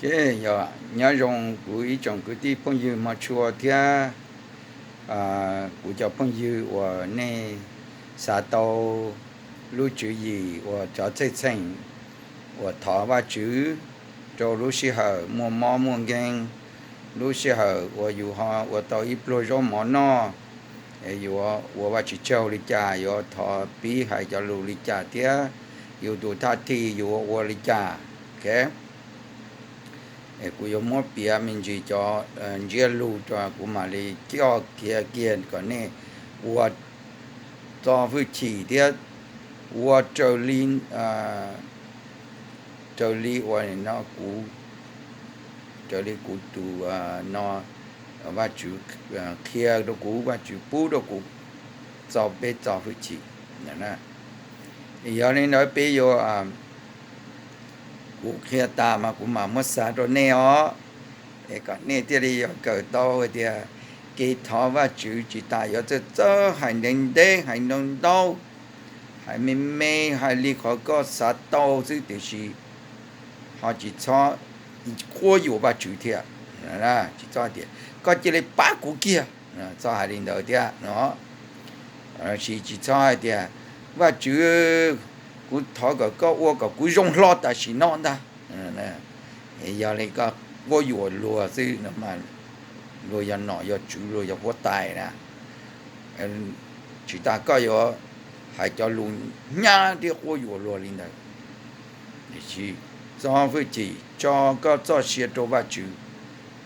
Ok, yog nyob zoo kuv ib tsoom kwv tij phooj ywg hmov tshua thiab kuv cov phooj ywg uas nej xav tau lub tswv yim uas cov txheej txheem uas thov Vajtswv rau lub sij hawm muaj mob muaj nkeeg, lub sij hawm uas yus ho ua tau ib pluag zaub mov noj, yuav ua Vajtswv tsaug li cas, yuav thov pib hais cov lus li cas thiab yus tus thaj thij yuav ua li cas. Ok, kuv yuav muab piav me ntsis cov ntsiab lus rau kuv mam li coj kiag kiag kom nej ua txo hwj chim thiab ua raws li, raws li ua no kuv, raws li kuv tus no Vajtswv qhia rau kuv, Vajtswv pub rau kuv txo peb txo hwj chim. Yog li ntawd peb yuav, kuv qhia tas mas kuv mam muab xa rau nej os, es kom nej thiaj li yuav kawm tau hais tias kev thov Vajtswv tsis tas yuav txawj txawj hais ntev ntev hais ntau ntau, hais me me, hais li qhov koj xav tau xwb tiam sis ho tsis txhob quab yuam Vajtswv thiab. Tsis txhob tias koj cia li pab kuv kiag, txhob hais li ntawd thiab no. Tab sis tsis txhob hais tias Vajtswv, kuv thov kom koj ua kom kuv zoo hlo tam sim no ntag. Yog li koj quab yuam luag xwb no mas luag yog nom yog tswv luag yog huab tais na, tsis tas koj yuav hais cov lus nyab thiab quab yuam luag li ntawd. Tiam sis txo hwj chim tso koj txoj sia rau Vajtswv,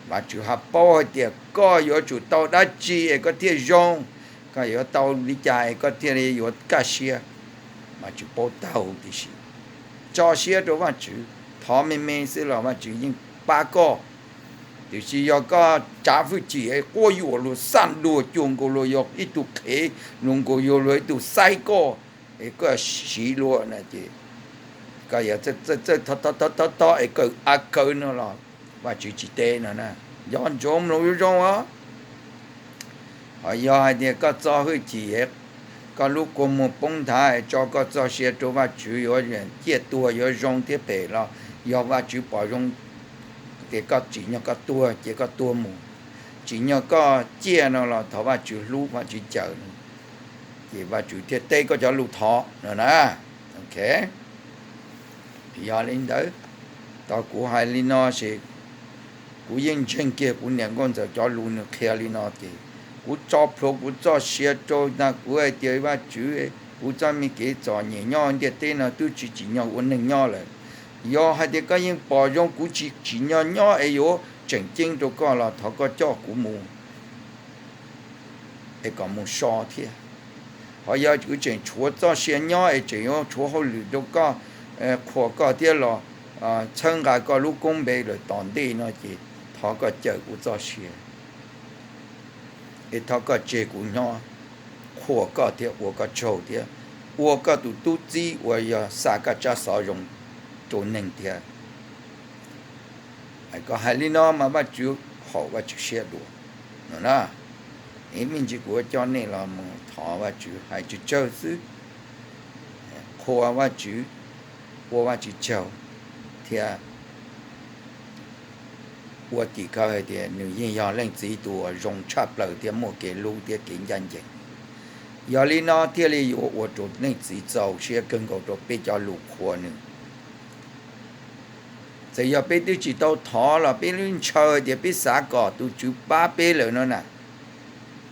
Vajtswv ho paub hais tias koj yuav tsum tau dab tsi es koj thiaj zoo, koj yuav tau li cas es koj thiaj li yuav kaj siab. Vajtswv paub tag huv tib si. Tso siab rau Vajtswv, thov me me xwb los Vajtswv yeej pab koj. Tiam sis yog koj tsav hwj chim es quab yuam luag, xaj luag, cuag nkaus luag yog ib tug qhev, luag nkaus yog luag ib tug xaib koj, es koj siv luag na ces koj yuav txawj txawj txawj thov thov thov es kawg av kawg no los Vajtswv tsis teb no na. Nco ntsoov mloog zoo zoo os. Ho yog hais tias koj txo hwj chim, koj lub kua muag poob nthav, tso koj txoj sia rau Vajtswv, yuav ciaj tuag yuav zoo thiab phem los yog Vajtswv pom zoo tias koj tsim nyog koj tuag ces koj tuag mus, tsim nyog koj ciaj no los thov Vajtswv hlub Vajtswv cawm no, ces Vajtswv thiaj teb koj cov lus thov no na. Ok, yog li ntawd, tau kuv hais li no ces kuv yeej ntseeg kiag kuv niam nkauj ntxawm cov lus nws qhia li no ces kuv tso plhuav kuv txoj sia rau ntag, kuv hais tias Vajtswv, kuv txoj me kev txom nyem nyob ntiaj teb no twb tsis tsim nyog ua neeg nyob lawm. Yog hais tias koj yeej pom zoo kuv tsis tsim nyog nyob es yuav tseem ceeb rau koj los thov koj coj kuv mus es kom mus so thiab. Ho yog kuv tseem tshuav txoj sia nyob es tseem yuav tshuav hauj lwm rau koj, qhuas koj thiab los txhawb nqa koj lub koob npe lawm tom ntej no ces thov koj cawm kuv txoj sia es thov koj tseg kuv nyob, qhuas koj thiab ua koj tsaug thiab ua koj tus tub txib uas yog xa koj tsab xov zoo rau neeg thiab. Koj hais li no mas Vajtswv haum Vajtswv siab dua no na. Ib me ntsis kuv coj nej los mus thov Vajtswv hais tsawg tsawg xwb, qhuas Vajtswv, ua Vajtswv tsaug thiab ua tim khawv hais tias nws yeej yog Leej Txiv tus uas zoo tshaj plaws thiab muaj kev hlub thiab kev ncaj ncees. Yog li no thiaj li yuav ua rau Leej Txiv txaus siab kawg nkaus rau peb cov lus qhuas nws. Txawm yog peb twb tsis tau thov los peb lub ntshaw tias peb xav kom tus Tswv pab peb lawm no na,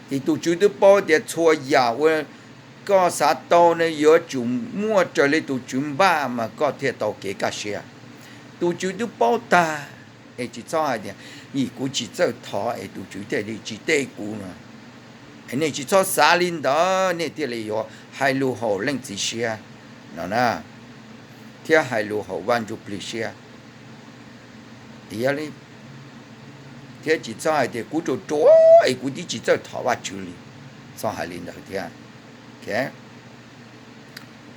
ces tus Tswv twb paub tias txhua yam uas koj xav tau no yuav tsum muaj raws li tus Tswv npaj mas koj thiaj tau kev kaj siab. Tus Tswv twb paub tag, es tsis txhob hais tias yim kuv tsis txawj thov es tus Tswv thiaj li tsis teb kuv no. Es nej tsis txhob xav li ntawd nej thiaj li yuav hais lus haum Leej Txiv siab no na, thiab hais lus haum Vaj Ntsujplig siab. Yog li, thiab tsis txhob hais tias kuv ruam ruam es kuv twb tsis txawj thov Vajtswv li, txhob hais li ntawd thiab.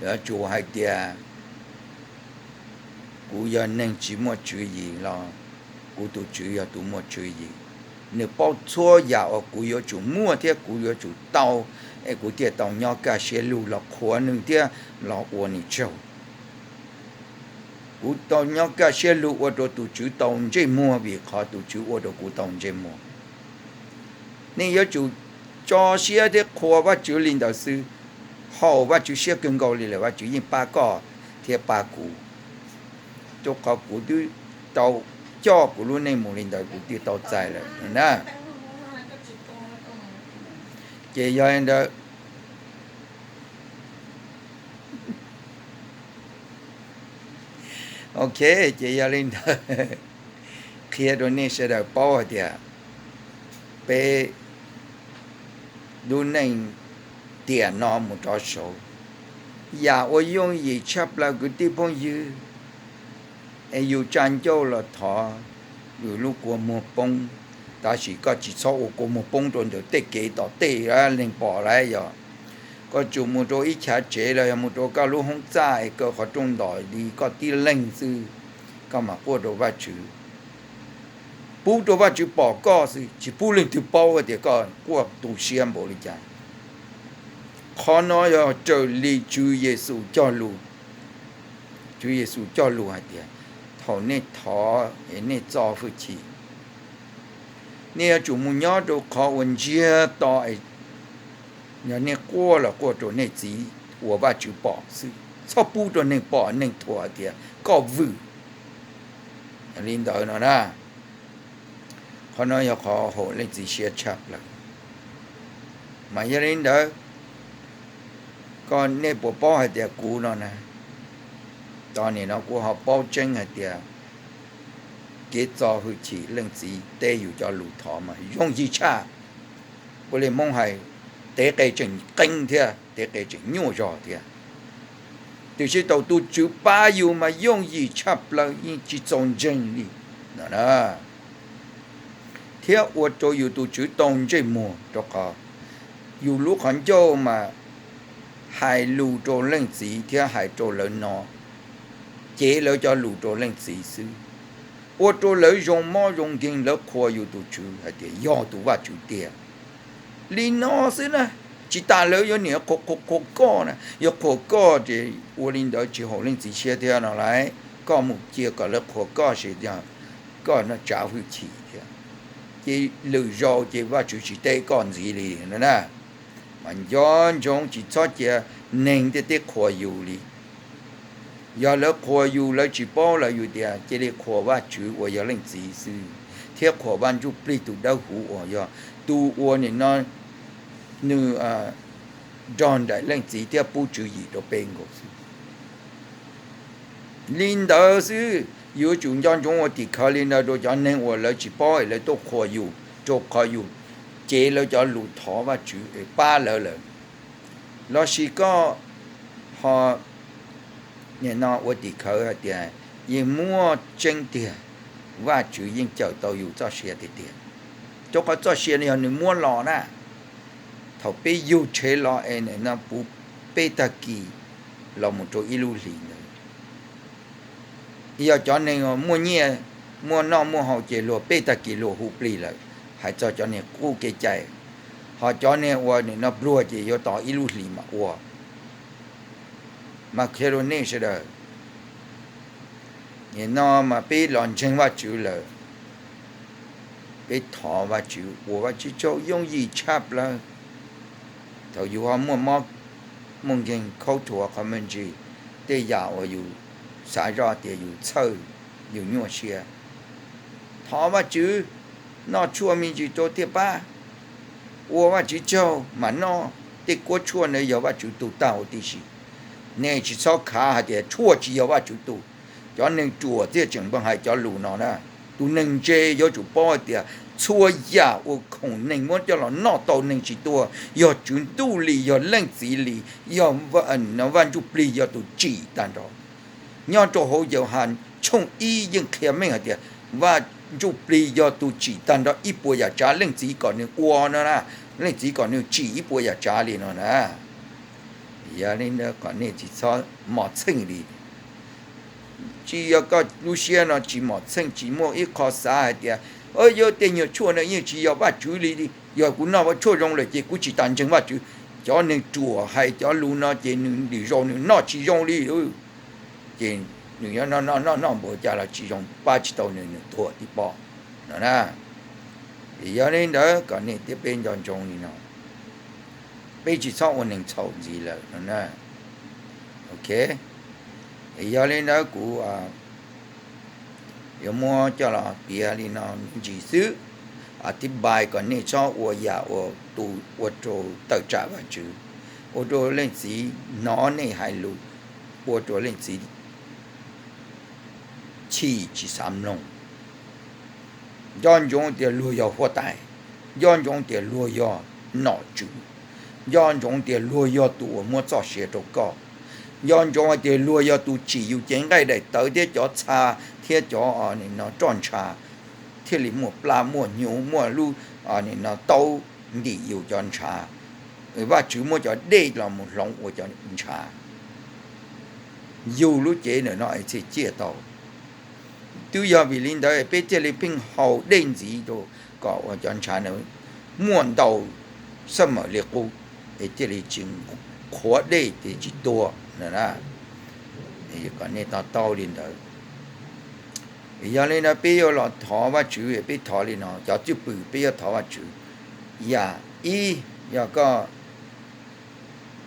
Yuav tsum hais tias kuv yog neeg tsis muaj tswv yim los kuv tus Tswv yog tus muaj tswv yim. Nws paub txhua yam uas kuv yuav tsum muaj thiab kuv yuav tsum tau, es kuv thiaj tau nyob kaj siab lug los qhuas nws thiab los ua nws tsaug. Kuv tau nyob kaj siab lug ua rau tus Tswv tau ntsej muag vim qhov tus Tswv ua rau kuv tau ntsej muag. Nej yuav tsum tso siab thiab qhuas Vajtswv li ntawd xwb, haum Vajtswv siab kawg nkaus li lawm Vajtswv yeej pab koj thiab pab kuv. Rau qhov kuv twb tau coj kuv lub neej mus li ntawd kuv twb tau txais lawm na. Ces yog li ntawd, ok, ces yog li ntawd, qhia rau nej sawv daws paub hais tias peb lub neej tiam no mus rov saud, yam uas yooj yim tshaj plaws kwv tij phooj ywg, es yus tsa ncauj los thov yus lub kua muag poob, tab sis koj tsis txhob ua kua muag poob rau ntawm tej kev tom tej leeg pom lawm yog. Koj tsum mus rau ib chav tsev los yog mus rau koj lub hoob txaj es kaw qhov rooj ntom li koj tib leeg xwb, koj mam quaj rau Vajtswv. Pub rau Vajtswv pom koj xwb, tsis pub leej twg paub tias koj quaj tu siab npaum li cas. Qhov no yog raws li Tswv Yexus cog lus. Tswv Yexus cog lus hais tias thaum nej thov es nej txo hwj chim, nej yuav tsum mus nyob rau qhov uas ntsiag to, yog nej quaj los quaj rau nej Txiv uas Vajtswv pom xwb, txhob pub rau neeg pom neeg thuam tias koj vwm. Yog li ntawd no na, qhov no yog qhov haum Leej Txiv siab tshaj plaws. Mas yog li ntawd, koj nej puas paub hais tias kuv no na, tau nim no kuv ho paub tseeb hais tias kev txo hwj chim Leej Txiv teb yus cov lus thov mas yooj yim tshaj. Ua li Hmoob hais, tev qe tseem qeeb thiab tev qe tseem nyuaj zog thiab. Tiam sis thaum tus Tswv pab yus mas yooj yim tshaj plaws yeej tsis txaus ntseeg li no na. Thiab ua rau yus tus Tswv tau ntsej muag rau qhov yus lub qhov ncauj mas hais lus rau Leej Txiv thiab hais rau lawv no, cev lawv cov lus rau Leej Txiv xwb, ua rau lawv zoo mob zoo nkeeg, lawv qhuas yus tus Tswv hais tias yog tus Vajtswv tiag. Li no xwb na, tsis tas lawv yuav niam qhuas qhuas qhuas koj na, yuav qhuas koj ces ua li ntawd tsis haum Leej Txiv siab thiab no lauj. Koj mus cia kom lawv qhuas koj ces yog koj no tsav hwj chim thiab. Ces lwm zaus ces Vajtswv tsis teb koj ntxiv li no na. Mas nco ntsoov tsis txhob cia neeg tej teb qhuas yus li. Yog lawv qhuas yus lawv tsis paub lawm yus tias cia li qhuas Vajtswv uas yog Leej Txiv xwb, thiab qhuas Vaj Ntsujplig tus Dawbhuv uas yog tus uas nim no nws nrog nraim Leej Txiv thiab pub tswv yim rau peb nkaus xwb. Li ntawd xwb, yuav tsum nco ntsoov ua tim khawv li ntawd rau cov neeg uas lawv tsis paub es lawv tuaj qhuas yus, rau qhov yus cev lawv cov lus thov Vajtswv es pab lawv lawm. Lossis koj ho nim no ua tim khawv hais tias yeej muaj tseeb tiag, Vajtswv yeej cawm tau yus txoj sia tiag tiag. Rau qhov txoj sia no yog nws muab los na. Thaum peb yug rhe los es nim no puv peb tag kis los mus rau ib lub hlis ntawd, yog cov neeg muaj nyiaj, muaj noj muaj haus ces luag peb tag kis luag hu plig lawm, hais txog cov neeg qub kev cai. Ho cov neeg uas nim no pluag ces yuav tos ib lub hlis mam ua. Mas qhia rau nej sawv daws, nim no mas peb los ntseeg Vajtswv lawm, peb thov Vajtswv ua Vajtswv tsaug yooj yim tshaj plaws. Thaum yus ho muaj mob muaj nkeeg khaub thuas qhov me ntsis, tej yam uas yus xav zoj tias yus txhawj, yus nyuaj siab, thov Vajtswv, noj tshuaj me ntsis rau thiaj pab. Ua Vajtswv tsaug mam noj, tej kuab tshuaj ntawd yog Vajtswv tug tag huv tib si. Nej tsis txhob khav hais tias tshuaj tsis yog Vajtswv tug. Cov neeg ruam thiaj tseem npaj hais cov lus no na. Tus neeg ntse yuav tsum paub hais tias txhua yam uas khoom neeg muab coj los noj tau neeg tsis tuag, yog Tswv Ntuj li, yog Leej Txiv li, yog Vaj Ntsujplig yog tus tsim tag nrho. Nyob rau hauv Yauhas tshooj ib yeej qhia meej hais tias Vaj Ntsujplig yog tus tsim tag nrho ib puas yam tsav, Leej Txiv kom nws ua no na, Leej Txiv kom nws tsim ib puas yam tsav li no na. Yog li ntawd kom nej tsis txhob mos txheej li. Tsis yog koj lub siab no tsis mos txheej, tsis muaj ib qho xav hais tias, yog tej nyuag tshuaj no yeej tsis yog Vajtswv li, yog kuv noj tshuaj zoo lawm ces kuv tsis tas ntseeg Vajtswv. Cov neeg ruam hais cov lus no ces nws lwm zaus nws noj tsis zoo li. Ces nws yuav noj noj noj noj npaum cas los tsis zoo, pab tsis tau nws, nws tuag tib pob no na. Yog li ntawd kom nej thiab peb nco ntsoov li no, peb tsis txhob ua neeg txhaum ntxiv lawm no na. Ok, yog li ntawd kuv yuav muab coj los piav li no me ntsis xwb, a thib npai kom nej txhob ua yam uas tus ua rau tawm tsam Vajtswv, ua rau leej txiv hnov nej hais lus, ua rau leej txiv chim tsis xav mloog. Nco ntsoov tias luag yog huab tais, nco ntsoov tias luag yog nom tswv, nco ntsoov tias luag yog tus uas muab txoj sia rau koj, nco ntsoov hais tias luag yog tus tsim yus cev nqaij daim tawv thiab cov txha thiab cov roj ntsha thiaj li muaj plab muaj hnyuv muaj lub taub ntim yus cov ntshav. Vajtswv muab cov dej los mus hloov ua cov ntshav yug lub cev ntawm no es thiaj ciaj tau. Twb yog vim li ntawd peb thiaj li pheej haus dej ntxiv rau kom ua cov ntshav na muaj ntau xab mawm li qub, es thiaj li tsis qhuav dej ces tsis tuag na. Kom nej to taub li ntawd. Yog li ntawd peb yuav los thov Vajtswv, peb thov li no, cov cwj pwm peb yuav thov Vajtswv. Yam ib, yog koj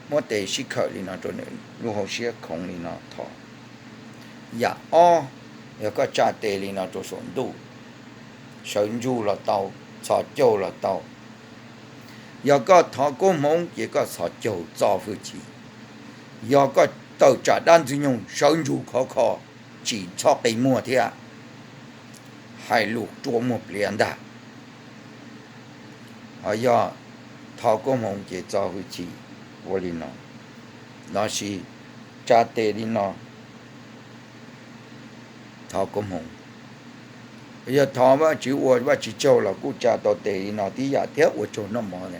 muab tes sib khawm li no rau lub hauv siab khoov li no thov. Yam ob, yog koj tsa tes li no rau saum ntuj, sawv ntsug los tau, txhos caug los tau. Yog koj thov koob hmoov ces koj txhos caug txo hwj chim. Yog koj tawm tsam dab ntxwg nyoog sawv ntsug khov kho, tsis txhob qe muag thiab, hais lus rua muag pliav ntag. Ho yog thov koob hmoov ces txo hwj chim ua li no, lossis tsa tes li no thov koob hmoov. Yog thov Vajtswv ua Vajtswv tsaug los kuj tsa tau tes li no tib yam thiab ua tsaug noj mov,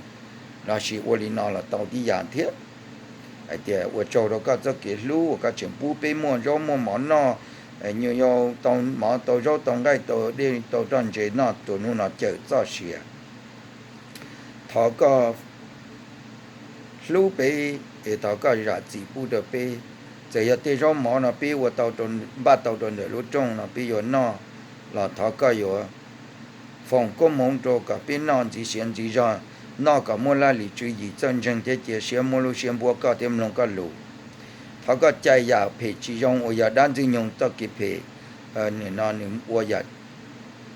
lossis ua li no los tau tib yam thiab. Hais tias ua tsaug rau koj txoj kev hlub uas koj tseem pub peb muaj zaub muaj mov noj, nyuam yaus tau mov tau zaub tau nqaij tau dej tau roj ntse noj, tus hnub no cawm txoj sia. Thov koj hlub peb es thov koj zam txim pub rau peb. Txawm yog tej zaub mov no peb ua tau, npaj tau rau ntawm lub rooj no peb yuav noj, los thov koj yuav foom koob hmoov rau kom peb noj ntxiv siav ntxiv zog, noj kom muaj laj lim tswv yim txawj ntseeg thiab cia siab muab lub siab npuab koj thiab mloog koj lus. Thov koj cais yam phem tsis zoo uas yog dab ntxwg nyoog txoj kev phem, nim no nws ua yam,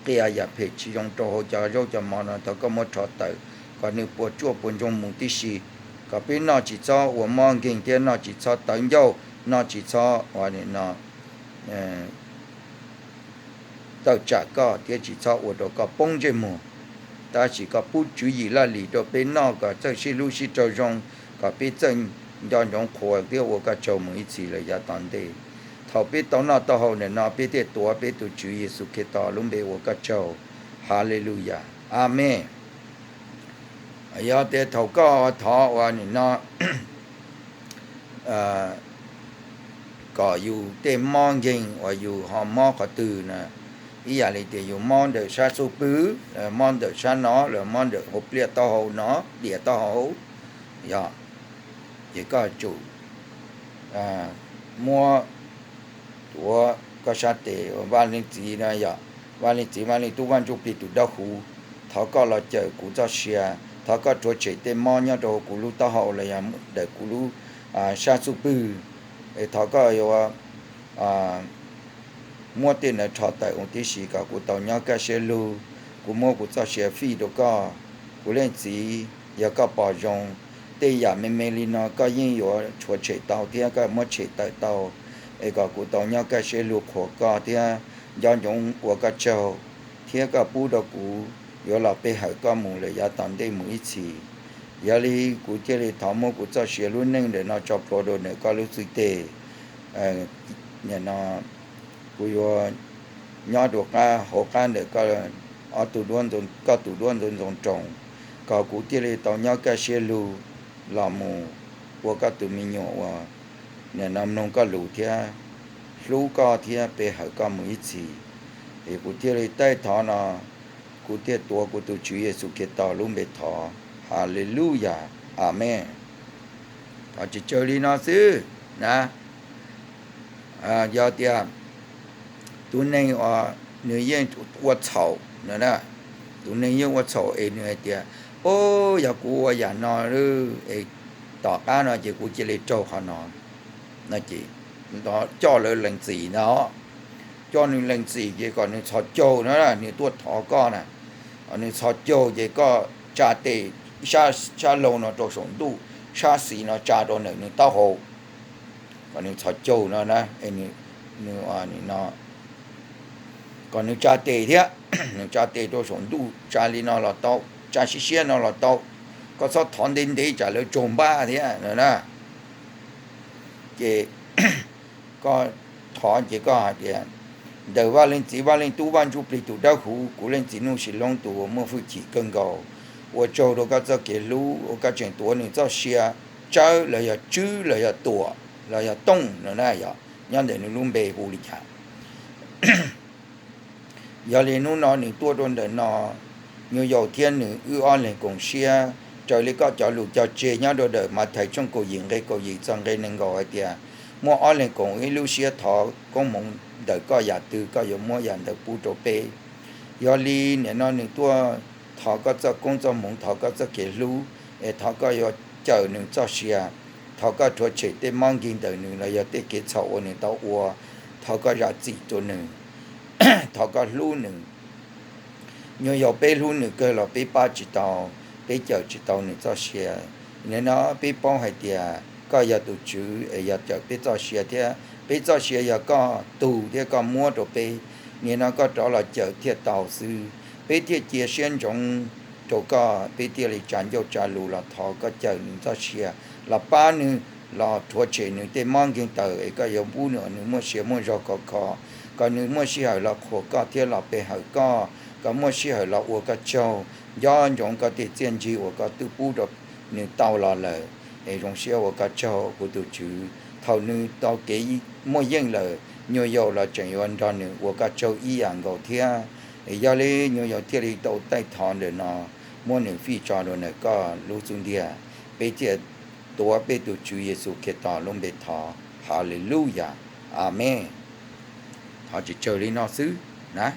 qia yam phem tsis zoo rau hauv cov zaub cov mov no, thov koj muab rho tawm kom nws puas tsuaj puas ntsoog mus tib si, kom peb noj tsis txhob ua mob nkeeg thiab noj tsis txhob tawv ncauj, noj tsis txhob ua nim no tawm tsam koj thiab tsis txhob ua rau koj poob ntsej muag. Tab sis koj pub tswv yim laj lim rau peb noj kom txawj sib hlub sib raug zoo, kom peb txawj nco ntsoov qhuas thiab ua koj tsaug mus ib txhis lawm yav tom ntej. Thaum peb tau noj tau haus ntawm no peb thiaj tuav peb tus Tswv Yexus Khetos lub npe ua koj tsaug. Haleluyas, amees. Yog tias thaum koj thov ua nim no kom yus tej mob nkeeg uas yus ho mob qhov twg na, ib yam li tias yus mob ntawm sab xub pwg los mob ntawm sab no los mob ntawm hauv pliaj taub hau no, diam taub hau, yog, ces koj tsum muab tuav koj sab tes, Vaj Leej Txiv no yog, Vaj Leej Txiv Vaj Leej Tub Vaj Ntsuj Plig tus dawb huv, thov koj los cawm kuv txoj sia, thov koj rhuav tshem tej mob nyob rau kuv lub taub hau los yog ntawm kuv lub sab xub pwg, es thov koj yuav muab tej ntawd rho tawm huv tib si kom kuv tau nyob kaj siab lug. Kuv muab kuv txoj sia fij rau koj, kuv Leej Txiv, yog koj pom zoo, tej yam me me li no koj yeej yuav rhuav tshem tau thiab koj muab tshem tawm tau, es kom kuv tau nyob kaj siab lug qhuas koj thiab nco ntsoov ua koj tsaug, thiab koj pub rau kuv yuav los pe hawm koj mus lawm yav tom ntej mus ib txhis. Yog li kuv thiaj li thov muab kuv txoj sia lub neej ntawm no tso plhuav rau ntawm koj lub txhais tes. Nim no kuv yuav nyob rau qab hauv qab ntawm koj tus duab ntxoov roos, kom kuv thiaj li tau nyob kaj siab lug los mus ua koj tus me nyuam uas nim no mloog koj lus thiab hlub koj thiab pe hawm koj mus ib txhis. Es kuv thiaj li taij thov no, kuv thiaj tuav kuv tus Tswv Yexus Khetos lub npe thov. Haleluyas, amees. Thov tsis tsawg li no xwb na. Yog tias tus neeg uas nws yeej ua txhaum no, tus neeg yeej ua txhaum es nws hais tias, o, yog kuv ua yam no es tom qab no ces kuv cia li raug qhov no, no ces coj lawv lees txim ntag. Coj nws lees txim ces kom nws txhos caug no, nws tuaj thov koj na, nws txhos caug ces koj tsa tes sab laug no rau saum ntuj, sab xis no tsa rau ntawm nws taub hau, kom nws txhos caug no na, kom nws tsa tes thiab, nws tsa tes rau saum ntuj, tsa li no los tau, tsa siab siab no los tau, koj txhob thov ntev ntev tsam lawv tsaug npab thiab no na. Ces koj thov ces koj hais tias, ntawm Vaj Leej Txiv, Vaj Leej Tub, Vaj Ntsuj Plig tus dawb huv, kuv Leej Txiv Nuj Sis Loob tus uas muaj hwj chim kawg nkaus, ua tsaug rau koj txoj kev hlub uas koj tseem tuav nws txoj sia tsawb los yog tswb los yog tuam los yog tooj no na, yog nyob ntawm nws lub npe hu li cas. Yog li hnub no nws tuaj rau ntawm no, nyuam yaus thiab nws wb ob leeg koom siab, raws li koj cov lus cog tseg nyob rau ntawm Mathais tshooj kaum yim nqe kaum yim txog nqe nees nkaum hais tias, muaj ob leeg koom ib lub siab thov koob hmoov ntawm koj yam twg, koj yuav muab yam ntawd pub rau peb. Yog li nim no nws tuaj thov koj txoj koob txoj hmoov, thov koj txoj kev hlub, es thov koj yuav cawm nws txoj sia, thov koj rhuav tshem tej mob nkeeg ntawm nws los yog tej kev txhaum uas nws tau ua, thov koj zam txim rau nws, thov koj hlub nws. Nyuam yaus peb hlub nws kawg los peb pab tsis tau, peb cawm tsis tau nws txoj sia. Nim no peb paub hais tias koj yog tus Tswv es yog cawm peb txoj sia thiab, peb txoj sia yog koj tug thiab koj muab rau peb. Nim no koj rov los cawm thiaj tau xwb, peb thiaj cia siab ntsoov rau koj, peb thiaj li tsa ncauj tsa lus los thov koj cawm nws txoj sia, los pab nws, los rhuav tshem nws tej mob nkeeg tawm es koj yuav pub nws, nws muaj sia muaj zog khov kho, kom nws muaj sij hawm los qhuas koj thiab los pe hawm koj, kom muaj sij hawm los ua koj tsaug. Nco ntsoov koj tej txiaj ntsig uas koj twb pub rau nws tau los lawm, es zoo siab ua koj tsaug kuv tus Tswv. Thaum nws tau kev muaj yeej lawm, nyuam yaus los tseem yuav nrog nws ua koj tsaug ib yam nkaus thiab. Es yog li nyuam yaus thiaj li tau taij thov ntawm no, muab nws fij tso rau ntawm koj lub xub ntiag. Peb thiaj tuav peb tus Tswv Yexus Khetos lub npe thov, Haleluyas, Amees. Thov tsawg tsawg li no xwb na,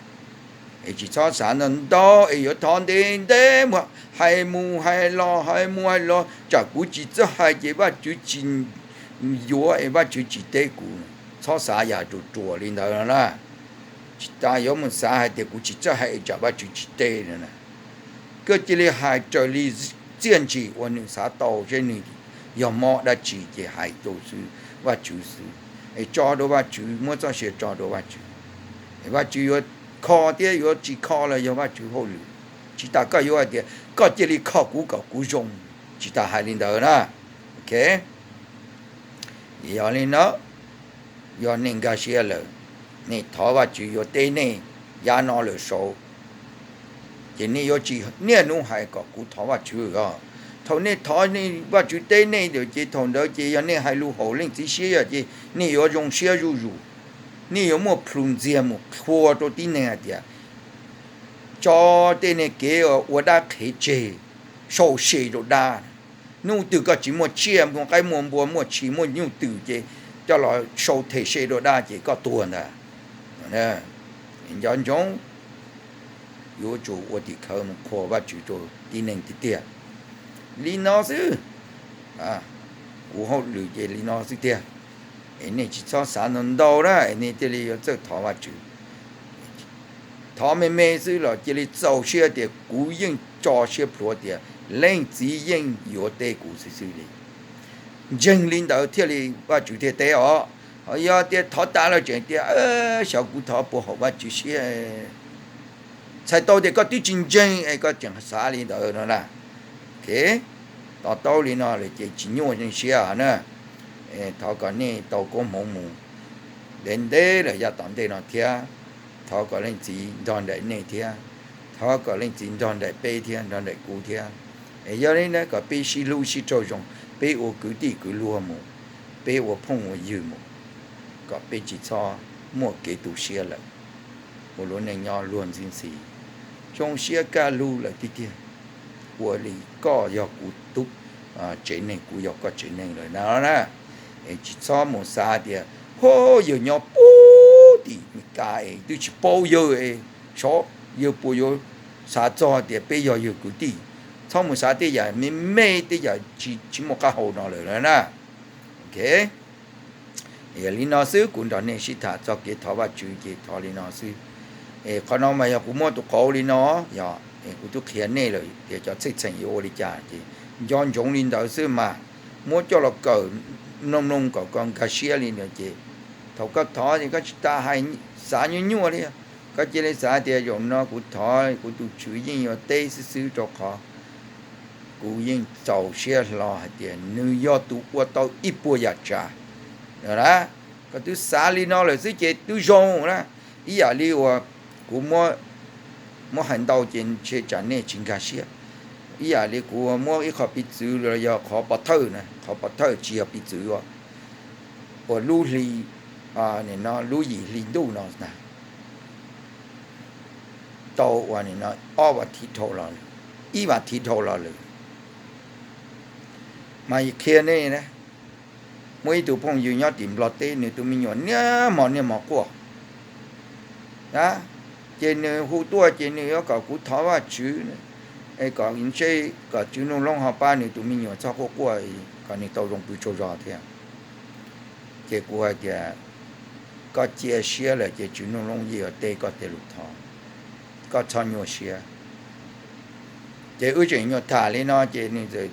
es tsis txhob xav ntau ntau es yuav thov ntev ntev mus, hais mus hais los, hais mus hais los, tsam kuv tsis txawj hais ces Vajtswv tsis yuav es Vajtswv tsis teb kuv. Txhob xav yam ruam ruam li ntawd no na. Tsis tas yuav mus xav hais tias kuv tsis txawj hais tsam Vajtswv tsis teb no na. Koj cia li hais raws li txiaj ntsig uas nws xav tau seb nws yog mob dab tsi ces hais rau Vajtswv xwb, es tso rau Vajtswv, muab txoj sia tso rau Vajtswv. Vajtswv yuav kho thiab yuav tsis kho los yog Vajtswv hauj lwm. Tsis tas koj yuav hais tias koj cia li kho kuv kom kuv zoo, tsis tas hais li ntawd na. Ok, yog li no, yog nej nkag siab lawm, nej thov Vajtswv yuav teb nej yav no lawm saud, ces nej yuav tsis niaj hnub hais kom kuv thov Vajtswv os. Thaum nej thov Vajtswv teb nej lawm ces thaum ntawd ces yog nej hais lus haum Leej Txiv siab yog ces nej yuav zoo siab zuj zus. Nej yuav muaj plhus ntxiag mus qhua rau tib neeg hais tias tso tej neeg kev ua dab qhev tseg, sau se rau dab. Hnub twg koj tsis muaj tsiaj muaj qaib muaj npua muaj tshis muaj nyuj twm ces coj los sau them se rau dab ces koj tuag ntag. Nco ntsoov, yuav tsum ua tim khawv mus qhuas Vajtswv rau tib neeg tiag tiag. Li no xwb, kuv hauj lwm ces li no xwb tiag. Es nej tsis txhob xav ntau ntau na es nej thiaj li yuav txawj thov Vajtswv. Thov me me xwb los cia li txaus siab tias kuv yeej tso siab plhuav tias Leej Txiv yeej yuav teb kuv xwb xwb li. Ntseeg li ntawd thiaj li Vajtswv thiaj teb os. Ho yog tias thov tas los tseem tias xyov kuv thov puas haum Vajtswv siab, txhais tau tias koj twb tsis ntseeg es koj tseem xav li ntawd no na. Ok, to taub li no lawm ces tsis nyuaj nej siab na. Thov kom nej tau koob hmoov mus ntev ntev lawm yav tom ntej no thiab. Thov kom Leej Txiv nrog nraim nej thiab, thov kom Leej Txiv nrog nraim peb thiab, nrog nraim kuv thiab. Es yog li ntawd kom peb sib hlub sib raug zoo, peb ua kwv tij kwv luag mus, peb ua phooj ua ywg mus, kom peb tsis txhob muaj kev tu siab lawm, ua lub neej nyob luag ntxhi ntxhi, zoo siab kaj lug lawm tiag tiag. Ua li koj yog kuv tub tsev neeg, kuv yog koj tsev neeg lawm na. Es tsis txhob mus xav tias Hos yawg nyob puag tim Meskas es twb tsis paub yawg es, xyov yawg puas yuav xav txog tias peb yog yawg kwv tij. Txhob mus xav tej yam me me, tej yam tsis muaj qab hau no lawm na. Yog li no xwb, kuv nrog nej sib tham txog kev thov Vajtswv ces thov li no xwb. Es qhov no mas yog kuv muab tus qauv li no, yog kuv twb qhia nej lawm tias cov txheej txheem yuav ua li cas ces nco ntsoov li ntawd xwb mas. Muab coj los kawm, mloog mloog kom koj nkag siab li ntawd ces thaum koj thov ces koj tsis tas hais, xav nyuaj nyuaj li. Koj cia li xav tias zaum no kuv thov kuv tus Tswv yeej yuav teb xwb xwb, rau qhov kuv yeej txaus siab hlo hais tias nws yog tus ua tau ib puas yam tsav. Koj twb xav li no lawm xwb ces twb zoo na. Ib yam li uas kuv muab hais ntau ces ntshe tsam nej tsis nkag siab. Ib yam li kuv muab ib qho piv txwv los yog qhov pov thawj na, qhov pov thawj tsis yog piv txwv, uas lub hli, lub yim hli ntuj no na, tau ua ob vas thiv dhau los, ib vas thiv dhau los lawm. Mas qhia nej, muaj ib tug phooj ywg nyob tim Nplog teb, nws tus me nyuam niaj hmo niaj hmo quaj. Ces nws hu tuaj ces nws yuav kom kuv thov Vajtswv, es kom ntshe kom Tswv Nuj Loob ho pab nws tus me nyuam txhob quaj quaj, kom nws tau zoo pw tsaug zog thiab. Ces kuv hais tias, koj cia siab lawm ces Tswv Nuj Loob yeej yuav teb koj tej lus thov, koj txhob nyuaj siab. Ces wb tseem nyuam tham li no ces nws txawm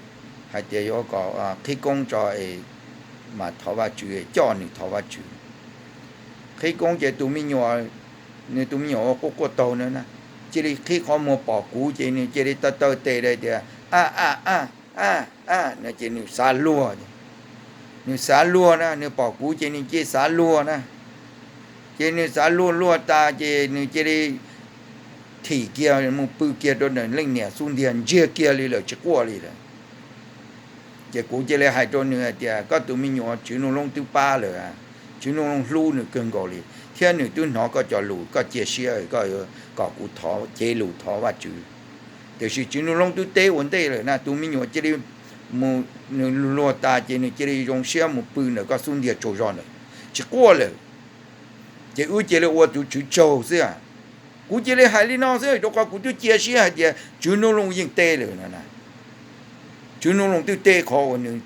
hais tias yuav kom qhib koob tso es mas thov Vajtswv, coj nws thov Vajtswv. Qhib koob ces tus me nyuam, nws tus me nyuam ua quaj quaj taug na, cia li qhib qhov muag pom kuv ces nws cia li taw taw tes tias, a a a a a no ces nws xav luag. Nws xav luag na, nws pom kuv ces nws cia li xav luag na. Ces nws xav luag luag tas ces nws cia li thim kiag mus pw kiag rau ntawm leej niam xub ntiag, ntsiag kiag li lawm tsis quaj li lawm. Ces kuv cia li hais rau nws hais tias, koj tus me nyuam Tswv Nuj Loob twb pab lawm, Tswv Nuj Loob hlub nws kawg nkaus li, thiab nws twb hnov koj cov lus, koj cia siab koj yuav kom kuv thov, cev lus thov Vajtswv. Tiam sis Tswv Nuj Loob twb teb ua ntej lawm na, tus me nyuam cia li mus, nws luag tas ces nws cia li zoo siab mus pw ntawm koj xub ntiag tsaug zog ntawm, tsis quaj lawm. Ces wb cia li ua tus Tswv tsaug xwb. Kuv cia li hais li no xwb rau qhov kuv twb cia siab hais tias Tswv Nuj Loob yeej teb lawm no. Tswv Nuj Loob twb teb qhov uas nws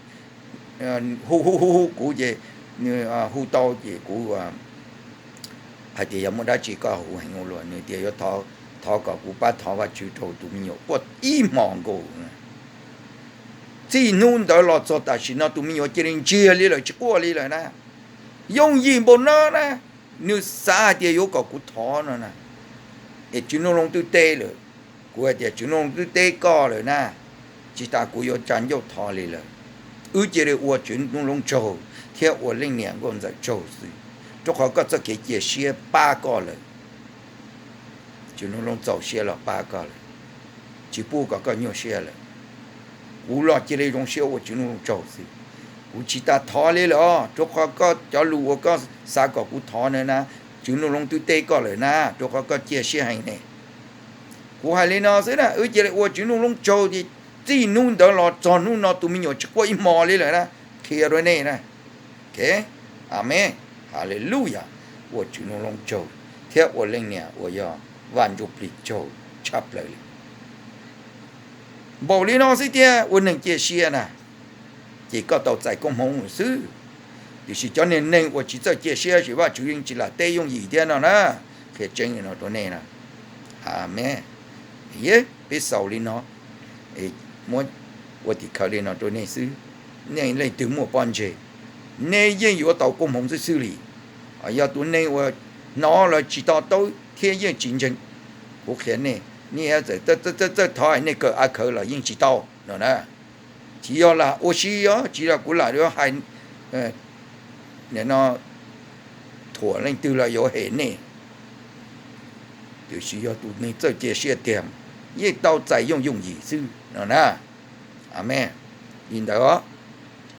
hu hu hu hu kuv ces nws hu tau ces kuv hais tias yog muaj dab tsi koj hu heev ua luaj, nws tias yuav thov kom kuv pab thov Vajtswv rau tus me nyuam quaj ib hmos nkaus. Txij hnub ntawd los txog tam sim no tus me nyuam cia li ntsiag li lawm tsis quaj li lawm na. Yooj yim npaum no na, nws xav hais tias yuav kom kuv thov no na. Es Tswv Nuj Loob twb teb lawm, kuv hais tias Tswv Nuj Loob twb teb koj lawm na, tsis tas kuv yuav tsa ncauj thov li lawm. Wb cia li ua Tswv Nuj Loob tsaug thiab ua leej niam nkauj ntxawm tsaug xwb, rau qhov koj txoj kev cia siab pab koj lawm. Tswv Nuj Loob txaus siab los pab koj lawm, tsis pub kom koj nyuaj siab lawm. Kuv los cia li zoo siab ua Tswv Nuj Loob tsaug xwb. Kuv tsis tas thov li lawm os, rau qhov koj cov lus uas koj xav kom kuv thov na, Tswv Nuj Loob twb teb koj lawm na, rau qhov koj cia siab heev ne. Kuv hais li no xwb na, wb cia li ua Tswv Nuj Loob tsaug ces txij hnub ntawd los txog hnub no tus me nyuam tsis quaj ib hmo li lawm na. Qhia rau nej na. Amees. Haleluyas. Ua Tswv Nuj Loob tsaug thiab ua leej niam uas yog Vaj Ntsujplig tsaug tshaj plaws li. Npaum li no xwb thiab ua neeg cia siab na, ces koj tau txais koob hmoov xwb. Tiam sis cov niag neeg uas tsis txawj cia siab ces Vajtswv yeej tsis lam teb yooj yim thiab no na. Qhia tseeb li no rau nej na. Amees. Peb xaus li no, muab ua tim khawv li no rau nej xwb. Nej leej twg muaj pob ntseg, nej yeej yuav tau koob hmoov xwb xwb li. Yog tus neeg uas hnov los tsis to taub thiab yeej tsis ntseeg, kuv qhia nej, nej txawm txawj thov nej kawm a khawv los yeej tsis tau no na. Tsis yog lam ua si os, tsis yog kuv lam yuav hais no thuam leej twg los yuav hem nej. Tiam sis yog tus neeg txawj cia siab tiag, yeej tau txais yooj yooj yim xwb no na. Amees. Li ntawd